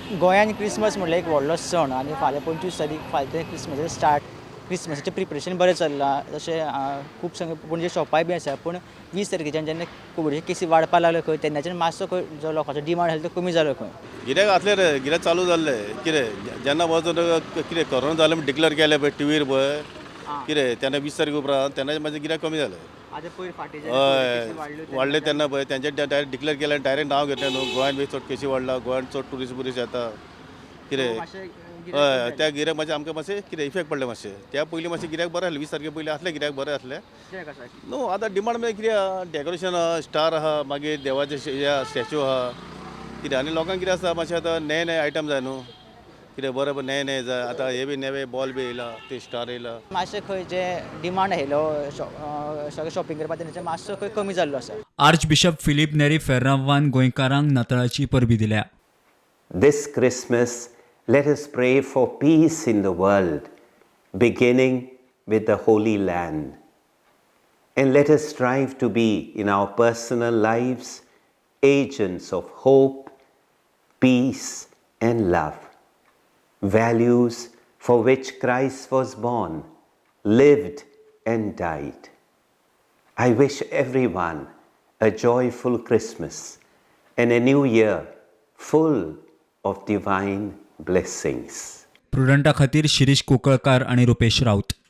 गोंयान क्रिसमस म्हणल्यार एक व्हडलो सण आनी फाल्यां 25 तारीख, फाल्यां ते क्रिसमसाचें स्टार्ट. क्रिसमसाचें प्रिपरेशन बरें चल्लां. तशें खूब सगळे पणजे शॉपाय बी आसा, पूण 20 तारखेच्यान जेन्ना कोविडाच्यो केसी वाडपाक लागल्यो खंय, तेन्नाच्यान मातसो खंय जो लोकांचो डिमांड आसलो तो कमी जालो खंय. गिरायक आसलें रे, गिरायक चालू जाल्लें. कितें जेन्ना वचून कितें कोरोना जालें म्हण डिक्लेर केलें पळय टिवीर पळय, कितें तेन्ना 20 तारखे उपरांत तेन्ना मातशें गिरायक कमी जालें. आतां पयर फाटीं हय, वाडलें तेन्ना पळय तेंचे डायरेक्ट डिक्लेर केलें, डायरेक्ट नांव घेतलें न्हू, गोंयान बी चड केसी वाडला, गोंयान चड ट्युरिस्ट बुरिस्ट येता कितें. हय, त्या गिरायक मातशें आमकां मातशें कितें इफेक्ट पडलें मातशें. त्या पयलीं मातशें गिरायक बरें आसलें, 20 तारखे पयलीं आसलें गिरायक बरें आसलें न्हू. आतां डिमांड म्हणजे कितें आहा, डेकोरेशन आहा, स्टार आहा, मागीर देवाचे स्टॅच्यू आहा कितें. आनी लोकांक कितें आसता मातशें, आतां नये नये आयटम जाय न्हू, कितें बरें बरें नये नये जाय. आतां हे बी नवे बॉल बी येयला, ते स्टार येयला. मातशें खंय जे डिमांड आयलो सगळें शॉपिंग करपाक, तेन्नाच्यान मातसो खंय कमी जाल्लो आसा. आर्च बिशप फिलीप नेरी फेर्रांवान गोंयकारांक नातळाची परबी दिल्या. This Christmas, let us pray for peace in the world, beginning with the Holy Land. And let us strive to be in our personal lives agents of hope, peace, and love, values for which Christ was born, lived, and died. I wish everyone a joyful Christmas and a new year full of divine blessings. प्रुडंटा खातीर शिरीष कुंकळकार आनी रुपेश राऊत.